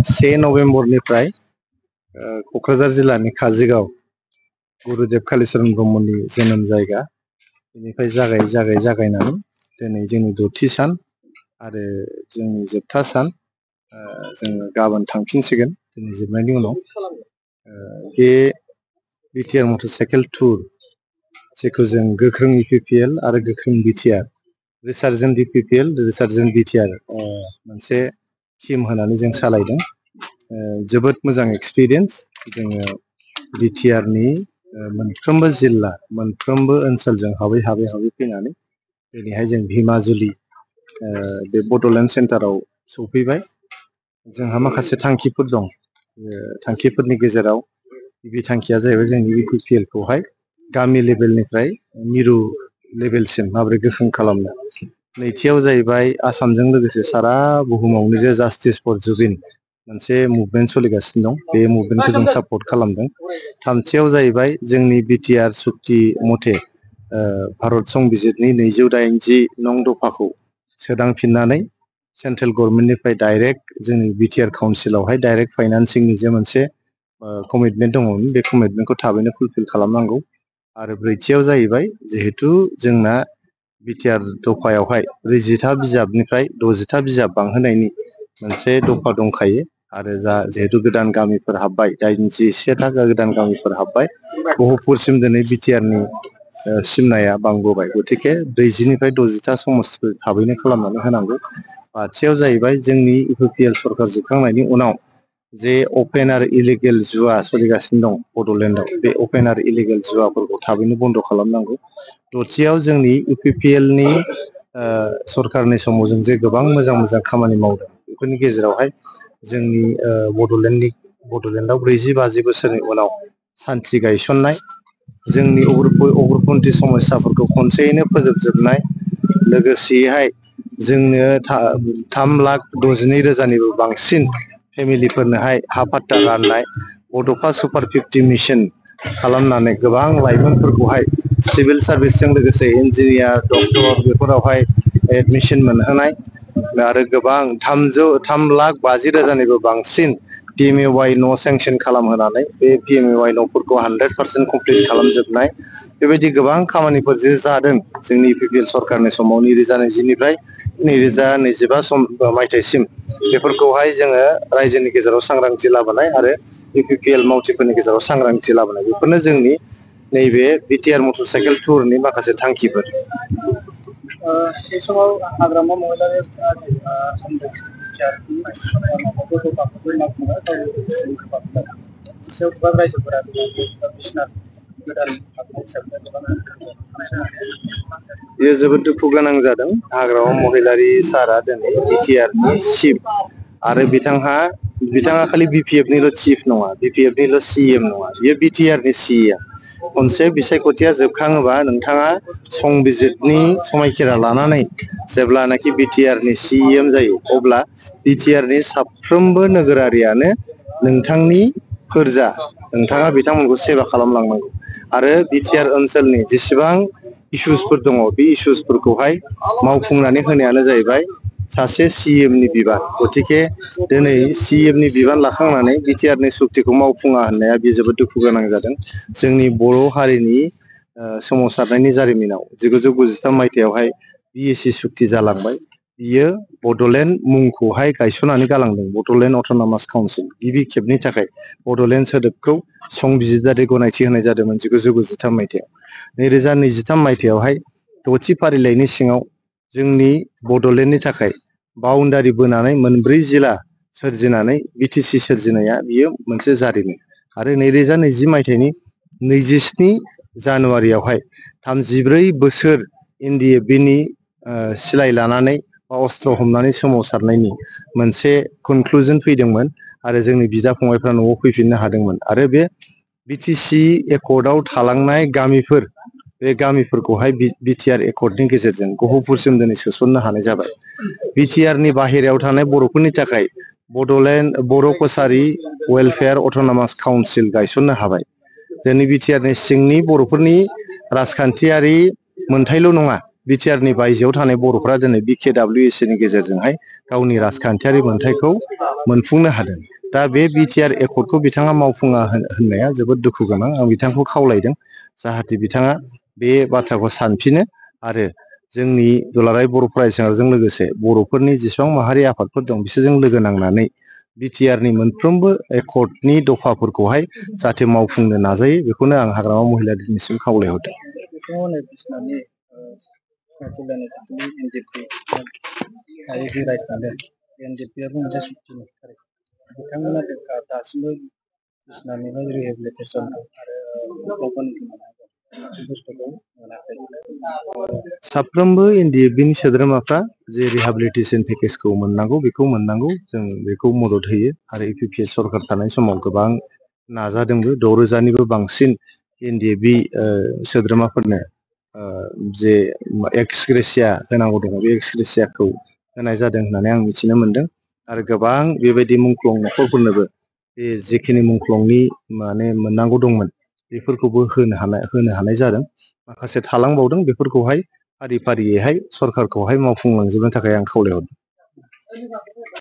से नभेम्बरनिफ्राय क'क्राझार जिल्लानि काजिगाव गुरुदेव कालीचरण ब्रह्मनि जोनोम जायगा बेनिफ्राय जागायनानै दिनै जोंनि द'थि सान आरो जोंनि जोबथा सान जोङो गाबोन थांफिनसिगोन दिनै जोबनायनि उनाव बे बिटिआर मटरसाइकेल टुर जेखौ जों गोख्रों इपिपिएल आरो गोख्रों बिटिआर रिसार्जेन्ट इपिपिएल रिसार्जेन्ट बिटिआर मोनसे टीम होनानै जों सालायदों जोबोद मोजां एक्सपिरियेन्स जोङो बिटिआरनि मोनफ्रोमबो जिल्ला मोनफ्रोमबो ओनसोलजों हाबै फैनानै दिनैहाय जों भिमाजुलि बे बड'लेण्ड सेन्टाराव सफैबाय जोंहा माखासे थांखिफोर दं थांखिफोरनि गेजेराव गिबि थांखिया जाहैबाय जोंनि इपिपिएल खौहाय गामि लेभेलनिफ्राय मिरु लेभेलसिम माबोरै गोख्रों खालामनो नैथियाव जाहैबाय आसामजों लोगोसे सारा बुहुमावनो जे जास्टिस फर जुबिन मोनसे मुभमेन्ट सोलिगासिनो दं बे मुभमेन्टखौ जों सापर्ट खालामदों थामथियाव जाहैबाय जोंनि बिटिआर सुक्ति मथे भारत संबिजितनि 280 नं दफाखौ सोदांफिननानै सेन्ट्रेल गभर्नमेन्टनिफ्राय डाइरेक्ट जोंनि बिटिआर काउन्सिलावहाय डाइरेक्ट फाइनान्सिंनि जे मोनसे कमिटमेन्ट दङमोन बे कमिटमेन्टखौ थाबैनो फुलफिल खालामनांगौ आरो ब्रैथियाव जाहैबाय जिहेतु जोंना बिटिआर दफायावहाय 40था बिजाबनिफ्राय 60था बिजाब बांहोनायनि मोनसे दफा दंखायो आरो जिहेतु गोदान गामिफोर हाबबाय 81था गोदान गामिफोर हाबबाय गहपुरसिम दिनै बिटिआरनि सिमनाया बांबोबाय गतिके 40निफ्राय 60था समस्तिखौ थाबैनो खालामनानै होनांगौ बाथियाव जाहैबाय जोंनि इपिपिएल सरकार जोबखांनायनि उनाव जे अपेन आरो इलिगेल जुवा सोलिगासिनो दं बड'लेण्डआव बे अपेन आरो इलिगेल जुवाफोरखौ थाबैनो बन्द खालामनांगौ दथियाव जोंनि इपिपिएलनि सरकारनि समाव जों जे गोबां मोजां खामानि मावदों बेफोरनि गेजेरावहाय जोंनि बड'लेण्डआव 40-50 बोसोरनि उनाव सान्थि गायसननाय जोंनि उग्रपन्थी समस्याफोरखौ खनसेयैनो फोजोबजोबनाय लोगोसेयैहाय जोंनो 3,62,000निबो बांसिन फेमिलिफोरनोहाय हा पाट्टा राननाय बड'फा सुपार 50 मिशन खालामनानै गोबां लाइमोनफोरखौहाय सिभिल सार्भिसजों लोगोसे इन्जिनियार डक्टर बेफोरावहाय एडमिशन मोनहोनाय आरो गोबां 3,50,000निबो बांसिन PMAY न' सेंसन खालामहोनानै बे PMAY न'फोरखौ 100% कमप्लिट खालामजोबनाय बेबायदि गोबां खामानिफोर जे जादों जोंनि इपिपिएल सरकारनि समाव 2020निफ्राय 2025 मायथाइसिम बेफोरखौहाय जोङो रायजोनि गेजेराव सांग्रांथि लाबोनाय आरो इपिपिएल मावथिफोरनि गेजेराव सांग्रांथि लाबोनाय बेफोरनो जोंनि नैबे बिटिआर मटरसाइकेल टुरनि माखासे थांखिफोर बे समाव हाग्रामा महिलारि बेयो जोबोद दुखु गोनां जादों हाग्रामा महिलारि सारा दिनै बिटिआरनि चिफ आरो बिथाङा खालि बिपिएफनिल' चिफ नङा बिपिएफनिल' CM नङा बियो बिटिआरनि CM खनसे बिसायख'थिया जोबखाङोबा नोंथाङा संबिजितनि समायखिरा लानानै जेब्लानाखि बिटिआरनि CM जायो अब्ला बिटिआरनि साफ्रोमबो नोगोरारियानो नोंथांनि फोरजा नोंथाङा बिथांमोनखौ सेवा खालामलांनांगौ आरो बिटिआर ओनसोलनि जेसेबां इश्यूसफोर दङ बे इश्यूसफोरखौहाय मावफुंनानै होनायानो जाहैबाय सासे CMनि बिबान गतिके दिनै CMनि बिबान लाखांनानै बिटिआरनि सुक्तिखौ मावफुङा होननाया बे जोबोद दुखु गोनां जादों जोंनि बर' हारिनि सोमावसारनायनि जारिमिनाव 1993 मायथाइयावहाय BAC सुक्ति जालांबाय बियो बड'लेण्ड मुंखौहाय गायसननानै गालांदों बड'लेण्ड अट'नमास काउन्सिल गिबि खेबनि थाखाय बड'लेण्ड सोदोबखौ संबिजितारि गनायथि होनाय जादोंमोन 1993 मायथाइयाव 2023 मायथाइयावहाय 6थि फारिलाइनि सिङाव जोंनि बड'लेण्डनि थाखाय बाउन्डारि बोनानै मोनब्रै जिल्ला सोरजिनानै बिटिसि सोरजिनाया बियो मोनसे जारिमिन आरो 2020 मायथाइनि 27 जानुवारियावहाय 34 बोसोर NDFBनि सिलाय लानानै बा अस्त्र हमनानै सोमावसारनायनि मोनसे कनक्लुजन फैदोंमोन आरो जोंनि बिदा फंबायफ्रा न'आव फैफिननो हादोंमोन आरो बे बिटिसि एकर्डआव थालांनाय गामिफोर बे गामिफोरखौहाय बिटिआर एकर्डनि गेजेरजों गहपुरसिम दिनै सोसननो हानाय जाबाय बिटिआरनि बाहेरायाव थानाय बर'फोरनि थाखाय बड'लेण्ड बर' कसारि वेलफेयार अट'नमास काउन्सिल गायसननो हाबाय जोंनि बिटिआरनि सिंनि बर'फोरनि राजखान्थियारि मोनथायल' नङा बिटिआरनि बायजोआव थानाय बर'फ्रा दिनै BKWSA नि गेजेरजोंहाय गावनि राजखान्थियारि मोन्थायखौ मोनफुंनो हादों। दा बे बिटिआर एकर्डखौ बिथाङा मावफुङा होननाया जोबोद दुखु गोनां। आं बिथांखौ खावलायदों जाहाथे बिथाङा बे बाथ्राखौ सानफिनो आरो जोंनि दुलाराय बर' फरायसाजों लोगोसे बर'फोरनि जेसेबां माहारि आफादफोर दं बिसोरजों लोगो नांनानै बिटिआरनि मोनफ्रोमबो एकर्डनि दफाफोरखौहाय जाहाथे मावफुंनो नाजायो बेखौनो आं हाग्रामा महिला दिनैसिम खावलायहरदों। बिटिआरनि जिल्लानि खाथिनि NDP जि रायखांदों NDPआबो मोनसे सुक्तिनि बिथांमोना दासिमबो बिटिआरनिफ्राय रिहेबिलिटेसन आरो बुस्थुखौ मोनाखै। साफ्रोमबो NDFBनि सोद्रोमाफ्रा जे रिहेबिलिटेसन पेकेजखौ मोननांगौ बेखौ मोननांगौ जों बेखौ मदद होयो आरो UPPS सरकार थानाय समाव गोबां नाजादोंबो 6,000निबो बांसिन NDFB सोद्रोमाफोरनो जे एक्स ग्रेसिया होनांगौ दङ बे एक्स ग्रेसियाखौ होनाय जादों होननानै आं मिथिनो मोनदों आरो गोबां बेबायदि मुंख्लं न'खरफोरनोबो बे जेखिनि मुंख्लंनि मोननांगौ दंमोन बेफोरखौबो होनो हानाय जादों। माखासे थालांबावदों बेफोरखौहाय फारि फारियैहाय सरकारखौहाय मावफुंलांजोबनो थाखाय आं खावलायहरदों।